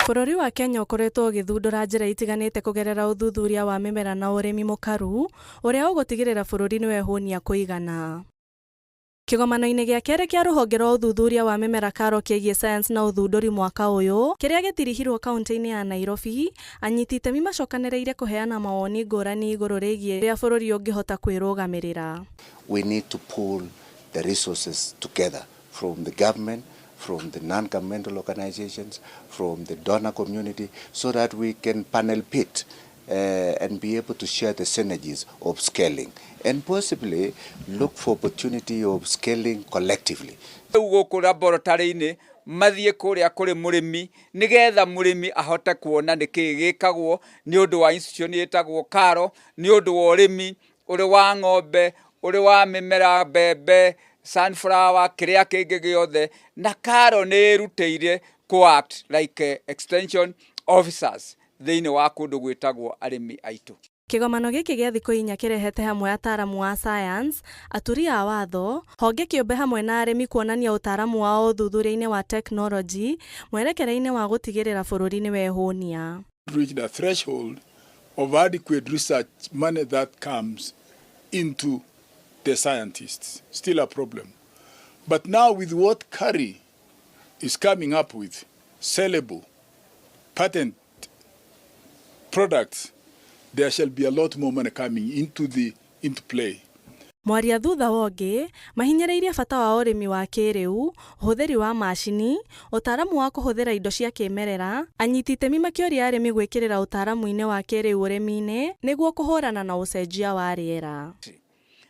Bũrũri wa Kenya ũkoretwo ũgĩthundũra njĩra itiganĩte kũgerera ũthuthuria wa mĩmera na ũrĩmi mũkaru ũrĩa ũgũtigĩrĩra bũrũri nĩwehũnia kũigana. Kĩgomano-inĩ gĩa kerĩ kĩa rũhonge rwa ũthuthuria wa mĩmera KALRO kĩgiĩ sayansi na ũthundũri mwaka ũyũ kĩrĩa gĩtirihirwo kauntĩ-inĩ ya Nairobi, anyiti itemi macokanĩrĩire kũheana mawoni ngũrani igũrũ rĩgiĩ ũrĩa bũrũri ũngĩhota kwĩrũgamĩrĩra. We need to pool the resources together from the government, from the non-governmental organizations, from the donor community, so that we can panel pit and be able to share the synergies of scaling and possibly look for opportunity of scaling collectively. Rĩu gũkũ laboratory-inĩ mathiĩ kũrĩa kũrĩ mũrĩmi nĩgetha mũrĩmi ahote kuona nĩkĩĩ gĩkagwo nĩ ũndũ wa institution ĩtagwo KALRO, nĩ ũndũ wa ũrĩmi ũrĩ wa ng'ombe, ũrĩ wa mĩmera, mbembe, sunflower, kĩrĩa kĩngĩ gĩothe. Na KALRO nĩ ĩrutĩire kũ act like extension officers thĩinĩ wa kũndũ gwĩtagwo arĩmi aitũ. Kĩgomano gĩkĩ gĩa thikũ 4 kĩrehete hamwe ataaramu a sayansi, aturi a watho, honge kĩũmbe hamwe na arĩmi kuonania ũtaaramu wao ũthuthuria-inĩ wa tekinoronjĩ mwerekera-inĩ wa gũtigĩrĩra bũrũri nĩwehũnia. Reached a threshold of adequate research money that comes into the scientists. Still a problem. But now with what KARI is coming up with, sellable, patent products, there shall be a lot more money coming into play. Mwaria thutha wa ũngĩ mahinyĩrĩirie bata wa ũrĩmi wa kĩrĩu, ũhũthĩri wa macini, ũtaaramu wa kũhũthĩra indo cia kĩmerera, anyiti itemi makĩũria arĩmi gwĩkĩrĩra ũtaaramu-inĩ wa kĩrĩu ũrĩmi-inĩ nĩguo kũhũrana na ũcenjia wa rĩera.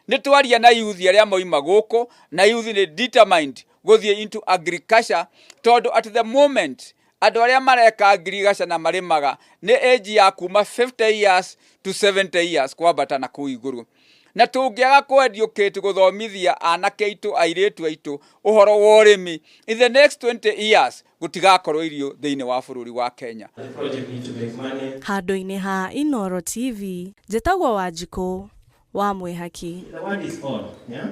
Nĩ twaria na youth arĩa moima gũkũ, na youth nĩ determined gũthiĩ into agriculture, tondũ at the moment andũ arĩa mareka agriculture na marĩmaga nĩ age ya kuma 50 years to 70 years kwambata na kũu igũrũ. Na tũngĩaga kũ educate, gũthomithia anake aitũ, airĩtu aitũ ũhoro wa ũrĩmi, in the next 20 years gũtigakorwo irio thĩinĩ wa bũrũri wa Kenya. Handũ-inĩ ha Inooro TV, njĩtagwo Wanjikũ wa Mwĩhaki. The word is on, yeah?